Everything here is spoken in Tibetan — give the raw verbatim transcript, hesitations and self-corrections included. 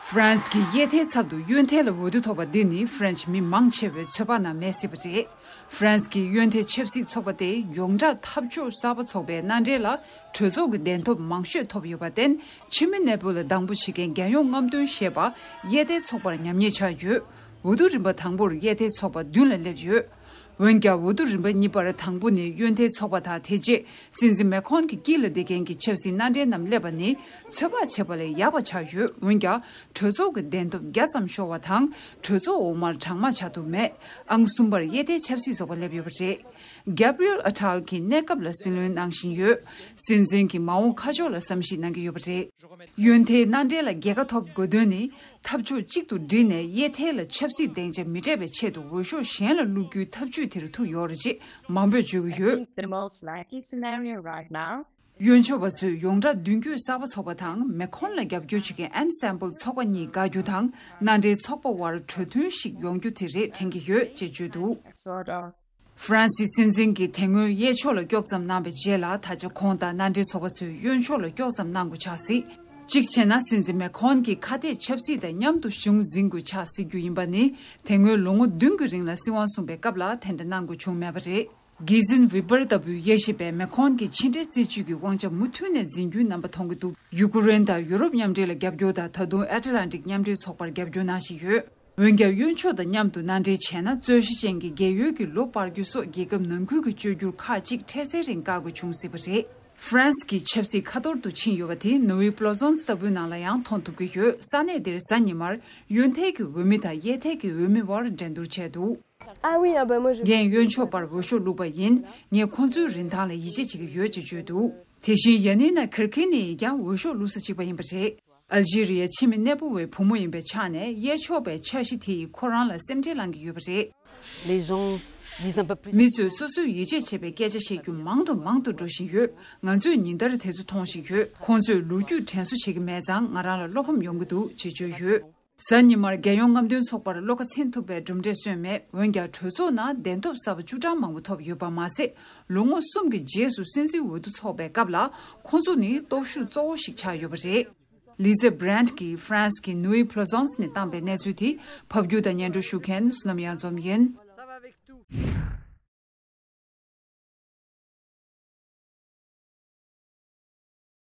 ཧྥ་རན་སི་གི་གཡས་ཐལ་ཚབ་ཏུ་གཡོན་ཐལ་ལ་འོས་བསྡུ་ཐོབ་པ་འདི་ནི་ཧྥ་རན་སི་མི་མང་ཆེ་བས་ཚོད་དཔག་གནང་མེད་སྲིད་པ་རེད། ཧྥ་རན་སི་གི་གཡོན་ཐལ་ཆབ་སྲིད་ཚོགས་པ་དེ་ཡོངས་གྲགས་འཐབ་ཕྱོགས་གསར་པ་ཚོགས་པའི་མནའ་འབྲེལ་ལ་གྲོས་ཚོགས་ཀྱི་གདན་ཐོབ་མང་ཤོས་ཐོབ་ཡོད་པར་བརྟེན། ཕྱི་མི་གནས་སྤོ་ལ་སྡང་པོ་བྱེད་མཁན་རྒྱལ་ཡོངས་རྔམ་སྟོན་ཞེས་པ་གཡས་ཐལ་ཚོགས་པར་ཉམས་ཉེས་ཆགས་ཡོད། འོས་བསྡུ་རིམ་པ་དང་པོར་གཡས་ཐལ་ཚོགས་པ་བདུན་ལ་སླེབས་ཡོད། འོན་ཀྱང་། འོས་བསྡུ་རིམ་པ་གཉིས་པར་དང་པོ་ནི་གཡོན་ཐལ་ཚོགས་པ་དང་། དེ་རྗེས་སྲིད་འཛིན་མེ་ཁོན་གྱི་དཀྱིལ་ལ་བསྡད་མཁན་གྱི་ཆབ་སྲིད་མནའ་འབྲེལ་རྣམས་སླེབས་པ་ནི་ཚོད་དཔག་བྱས་པ་ལས་ཡག་པ་ཆགས་ཡོད། འོན་ཀྱང་། གྲོས་ཚོགས་ཀྱི་གདན་ཐོབ་བརྒྱ་ཙམ་ཤོར་བ་དང་། གྲོས་ཚོགས་འོག་མར་གྲངས་མང་ཆགས་ཐུབ་མེད། ཨང་གསུམ་པར་གཡས་ཐལ་ཆབ་སྲིད་ཚོགས་པ་སླེབས་ཡོད་པ་རེད། གེབ་རི་ཨེལ་ཨ་ཐལ་གྱིས་གནས་སྐབས་ལ་སྲིད་བློན་གནང་བཞིན་ཡོད། སྲིད་འཛིན་གྱིས་མ་འོངས་ཁ་ཕྱོགས་ལ་བསམ་གཞིག་གནང་གི་ཡོད་པ་རེད། གཡོན་ཐལ་མནའ་འབྲེལ་ལ་རྒྱལ་ཁ་ཐོབ་དགོས་དོན་ནི། འཐབ་ཕྱོགས་གཅིག་ཏུ་བསྒྲིལ་ནས་གཡས་ཐལ་ལ་ཆབ་སྲིད་སྡིངས་ཆ་མི་སྤྲད་པའི་ཆེད་དུ་འོས་ཤོག་གཞན་ལ་བླུག་རྒྱུའི་ཐབས་ཇུས་དེར་ཐུག་ཡོད་རེད་ཅེས་མང་པོས་བརྗོད་ཀྱི་ཡོད། The most likely scenario right now. གཡོན་ཕྱོགས་པ་ཚོས་ཡོངས་གྲགས་མདུན་སྐྱོད་གསར་པ་ཚོགས་པ་དང་མེ་ཁོན་ལ་རྒྱབ་སྐྱོར་བྱེད་མཁན་ཨན་སེམ་བལ་ཚོགས་པ་གཉིས་དགག་རྒྱུ་དང་། མནའ་འབྲེལ་ཚོགས་པ་དབར་གྲོས་མཐུན་ཞིག་ཡོང་རྒྱུ་དེ་རེད་དྲན་གྱི་ཡོད་ཅེས་བརྗོད་འདུག། Sort of. ཧྥ་རན་སིའི་སྲིད་འཛིན་གྱིས་དེ་སྔོན་གཡས་ཕྱོགས་ལ་དཀྱོག་ཙམ་གནང་བའི་རྗེས་ལ། ད་ཆ་ཁོང་དང་མནའ་འབྲེལ་ཚོགས་པ་ཚོས་གཡོན་ཕྱོགས་ལ་དཀྱོག་ཙམ་གནང་དགོས་ཆགས་སྲིད། གཅིག་བྱས་ན། སྲིད་འཛིན་མེ་ཁོན་གྱིས་ཁ་གཏད་ཆབ་སྲིད་དང་མཉམ་དུ་གཞུང་འཛིན་དགོས་ཆགས་སྲིད་རྒྱུ་ཡིན་པ་ནི། དེ་སྔོན་ལོ་ངོ་བདུན་གྱི་རིང་ལ་སྲིད་དབང་བཟུང་བའི་སྐབས་ལ་དེ་འདྲ་གནང་དགོས་བྱུང་མེད་པ་རེད། གི་ཟིན་ཝི་པར་ལྟ་བུའི་དབྱེ་ཞིབ་པས་མེ་ཁོན་གྱིས་ཕྱི་འབྲེལ་སྲིད་ཇུས་ཀྱི་དབང་ཆ་མུ་མཐུད་ནས་འཛིན་རྒྱུའི་རྣམ་པ་མཐོང་གི་འདུག། ཡུ་ཀེ་རེན་དང་ཡུ་རོབ་མཉམ་འབྲེལ་ལ་རྒྱབ་སྐྱོར་དང་། ད་དུང་ཨེ་ཊ་ལན་ཊིག་མཉམ་འབྲེལ་ཚོགས་པར་རྒྱབ་སྐྱོར་གནང་བཞིན་ཡོད། འོན་ཀྱང་། གཡོན་ཕྱོགས་དང་མཉམ་དུ་མནའ་འབྲེལ་བྱས་ན། རྩོད་གཞི་ཅན་གྱི་རྒས་ཡོལ་གྱི་ལོ་སྤར་རྒྱུ་སོགས་རྒྱལ་ཁབ་ནང་ཁུལ་གྱི་བཅོས་བསྒྱུར་ཁག་ཅིག་འཕྲལ་སེལ་རིང་བཀག་དགོས་བྱུང་སྲིད་པ་རེད། ཧྥ་རན་སི་གི་ཆབ་སྲིད་ཁ་ཐོར་དུ་ཕྱིན་ཡོད་པ་དེ་ནུ་ཝི་པློ་ཟོན་སི་ལྟ་བུའི་ནང་ལ་ཡང་མཐོང་ཐུབ་ཀྱི་ཡོད། ས་གནས་འདིར་གཟའ་ཉི་མར་གཡོན་ཐལ་གྱི་འོས་མི་དང་གཡས་ཐལ་གྱི་འོས་མི་དབར་འགྲན་བསྡུར་བྱས་འདུག། Ah oui, ah bah moi je ངས་གཡོན་ཕྱོགས་པར་འོས་ཤོག་བླུགས་པ་ཡིན། ངས་ཁོང་ཚོའི་རིན་ཐང་ལ་ཡིད་ཆེས་བྱེད་ཀྱི་ཡོད་ཅེས་བརྗོད་འདུག། དེ་བཞིན་ཡ་ནི་ན་ཁིར་ཁི་ནི་ཡིས་ཀྱང་འོས་ཤོག་བླུགས་ས་གཅིག་པ་ཡིན་པ་རེད། ཨལ་ཇི་རི་ཡའི་ཕྱི་མི་གནས་སྤོ་བའི་བུ་མོ་ཡིན་པའི་ཆ་ནས། གཡས་ཕྱོགས་པའི་འཆར་གཞི་དེ་ཡིས་ཁོ་རང་ལ་སེམས་ཁྲལ་ལངས་ཀྱི་ཡོད་པ་རེད། Les gens disent un peu plus. མི་ཚོས་སོ་སོའི་ཡིད་ཆེས་བྱེད་པའི་སྐད་ཆ་བཤད་རྒྱུ་མང་དུ་མང་དུ་འགྲོ་བཞིན་ཡོད། ང་ཚོས་ཉིན་ལྟར་དེ་ཚོ་མཐོང་བཞིན་ཡོད། ཁོང་ཚོས་ལོ་རྒྱུས་དྲན་གསོ་བྱེད་ཀྱི་མེད་ཙང་། ང་རང་ལ་བློ་ཕམ་ཡོང་གི་འདུག་ཅེས་བརྗོད་ཡོད། གཟའ་ཉི་མར་རྒྱལ་ཡོངས་རྔམ་སྟོན་ཚོགས་པར་བློ་ཁ་ཚིམ་ཐུབ་པའི་གྲུབ་འབྲས་སོན་མེད། འོན་ཀྱང་། གྲོས་ཚོགས་ནང་གདན་ཐོབ་གསར་པ་བཅུ་གྲངས་མང་པོ་ཐོབ་ཡོད་པ་མ་ཟད། ལོ་ངོ་གསུམ་གྱི་རྗེས་སུ་སྲིད་འཛིན་འོས་བསྡུ་འཚོགས་པའི་སྐབས་ལ། ཁོང་ཚོ་ནི་སྟོབས་ཤུགས་གཙོ་བོ་ཞིག་ཆགས་ཡོད་པ་རེད། ལི་ཛེ་བྷི་རན་ཊི་གིས་ཧྥ་རན་སི་གྱི་ནུའི་ཕུ་ལོ་ཟོན་སི་ནས་བཏང་པའི་གནས་ཚུལ་དེ་ཕབ་སྒྱུར་དང་སྙན་སྒྲོན་ཞུ་མཁན་བསོད་ནམས་གཡང་འཛོམས་ཡིན།